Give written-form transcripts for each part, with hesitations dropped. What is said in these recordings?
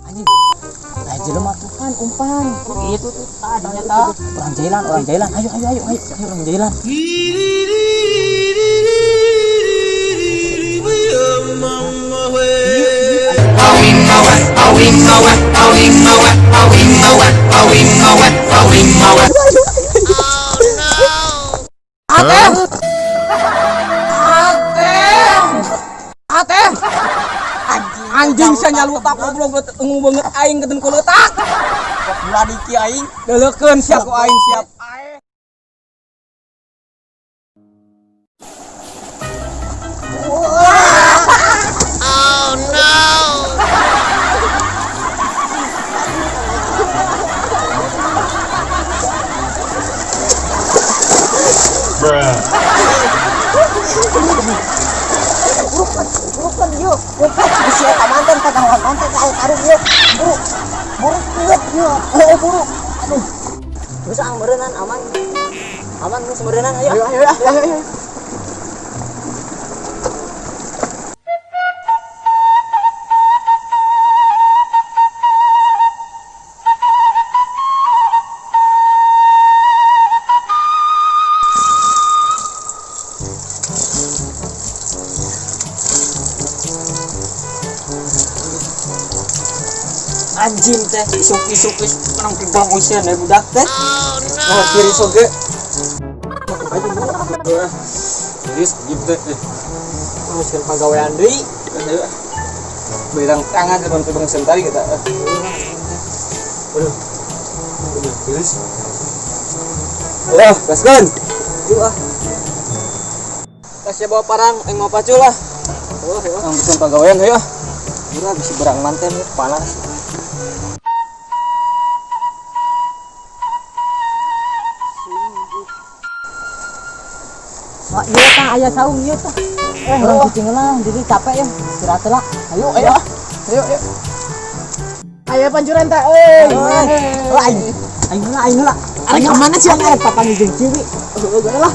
Anjing. Aya jelema tuh kan umpan. Itu tuh tadinya tah. Orang jailan, orang jailan. Ayo ayo ayo ayo, ayo orang jailan. Ateh. Ateh. Ateh. Anjing sia nyalutak goblok ungu banget aing keun kuleutak. Ulah diki aing. Leulekeun sia ku aing siap. Burukan yuk, burukan si eta mantan katahuan mantan ka karung yuk. Buru. Buru yuk yuk. Eh buru. Aduh. Geus ang meureunnan aman. Aman geus meureunnan ayo. Ayo ayo ayo ayo. Anjing teh isuk-isuk geus menang tibang usia na budak teh. Oh no. Kiri soge. Geus anjing teh. Nguruskeun pagawean deui. Ayo. Beurang tangan teman tibang sentari kita. Aduh. Aduh, geus. Ayo, gaskeun. Yuk ah. Kasih bawa parang aing mau pacul lah. Oh, oh. Nguruskeun pagawean ayo. Murah bisa berang manten ya, panas. Mak iya tah aya saung ieu tah. Eh, urang cicing lah, jadi capek ya. Istirahat lah. Ayo, ayo. Ayo, ayo. Aya pancuran tah euy. Oh, aing. Aing heula, aing heula. Arek ka mana sia? Arek papanggih jeung ciwi. Heueuh bae lah.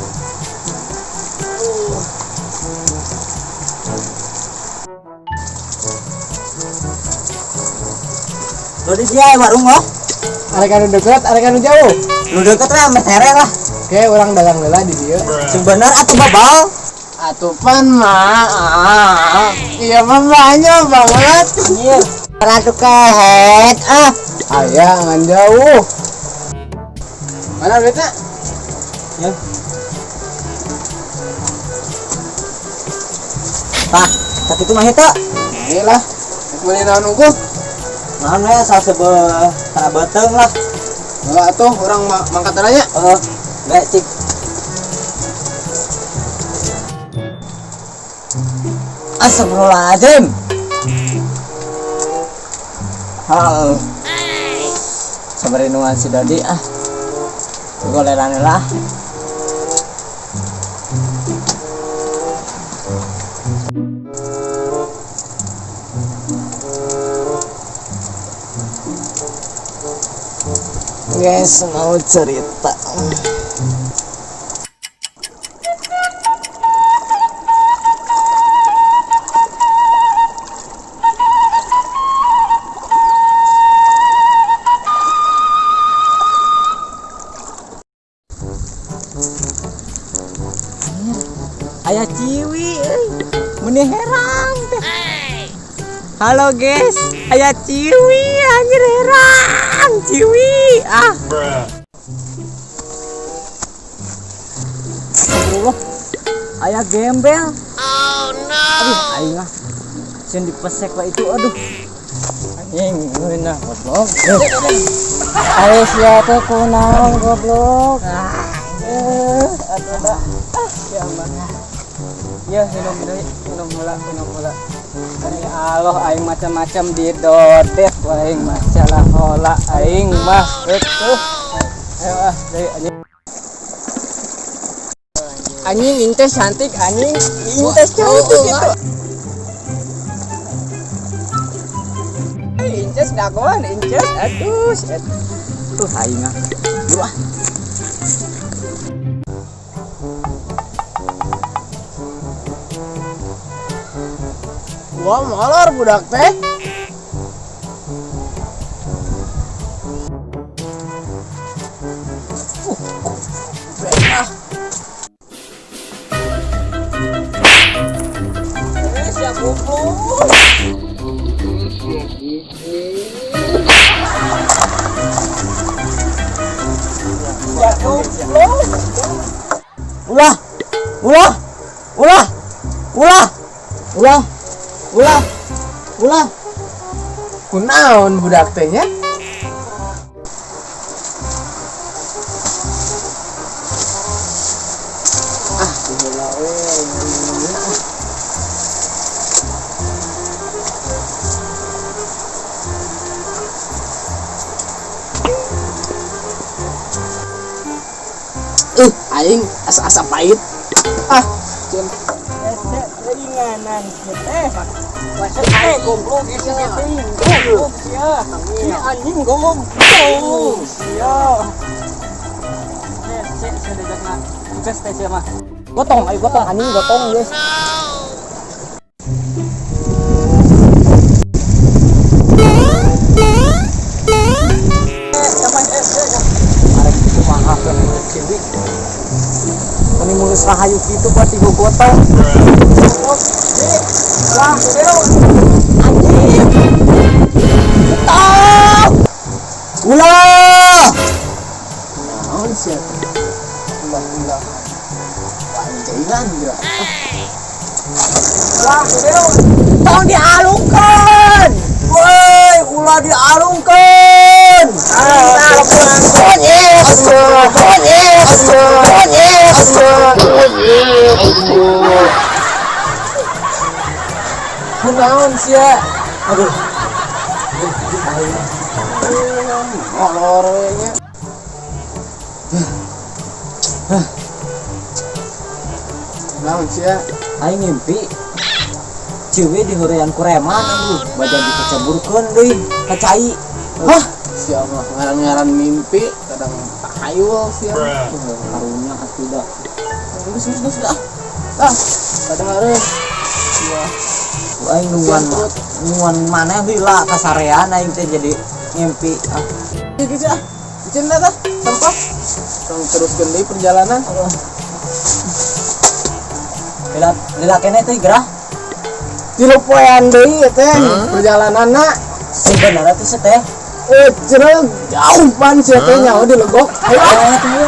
Lo di sia warung lo. Arek anu deket, arek anu jauh. Lu deket lah, metere lah. Oke, urang dagang heula di dieu. Sing bener atuh babal. Atuh pan mah. Iya mah banyak banget. Anjir. Ratu kehet ah. Aya ngan jauh. Mana duitnya? Ya. Tah, sakitu mah henteu. Ieu lah. Rek meuli naon unggul? Naon we sasebeuh kana beuteung lah. Heeh atuh urang mangkat heula nya. Heeh. Baik, cik. Astagfirullahaladzim. Hal. Sabari nungan si Dodi ah. Goleran lah. Guys, mau cerita. Aya ciwi euy. Meni herang teh. Halo guys, aya ciwi anjir herang ciwi ah. Astagfirullah. Aya gembel. Oh no. Aduh aing ah. Sieun dipesek we itu aduh. Anjing ngeunah goblok. Ayo sia teh kunaon goblok. Atuh da. Ah, ya aman. Ya minum deui, minum heula, minum heula. Ya Allah aing macam-macam didodet aing masalah hola aing mah. Heuh. Ayo ah deui anjing. Anjing ini teh cantik anjing, ini teh cantik gitu. Inces dagoan, inces aduh shit. Tuh aing ah. Buru ah. Wah, molor budak teh. Ulah. Ulah. Ulah. Ulah. Ulah. Ulah. Ulah. Kunaon budak teh nya? Ah, heula we minumna ah. Aing asa-asa pahit. Ah, cen. Hese teuinganan kieu teh. Eh, goblok sia teuing. Goblok sia. Si anjing goblok. Sia. Hese sia dejakna. Geus teh sia mah. Gotong, ayo gotong anjing gotong geus. Arek kumaha keun ciwi. Meni mulus rahayu kitu pasti gogotong. Lah, Anjing. Stop. Ulah. Naon sia teh? Ulah-ulah. Panjailan geura. Lah, Tong dialungkeun. Woi, ulah dialungkeun. Ah, Onyek, onyek, onyek, onyek. Kunaon sia? Aduh. Molor we nya. Naon sia? Aing ngimpi ciwi dihorean ku reman aduh, badan dikeceburkeun deui ka cai. Hah? Sia mah ngaran-ngaran mimpi kadang tahayul sia. Karunya atuh da. Geus geus geus ah. Ah, padahal sia. Aing nungguan nungguan maneh heula kasarean aing teh jadi ngimpi ah. Geus ah. Cen tah sampah. Tong teruskeun deui perjalanan. Lila lila keneh teh gerah. Tilu poean deui teh perjalananna. Sing bener teh teh. Eh, cenah jauh pan sia teh nyaho di legok. Ayo ah. Ayo.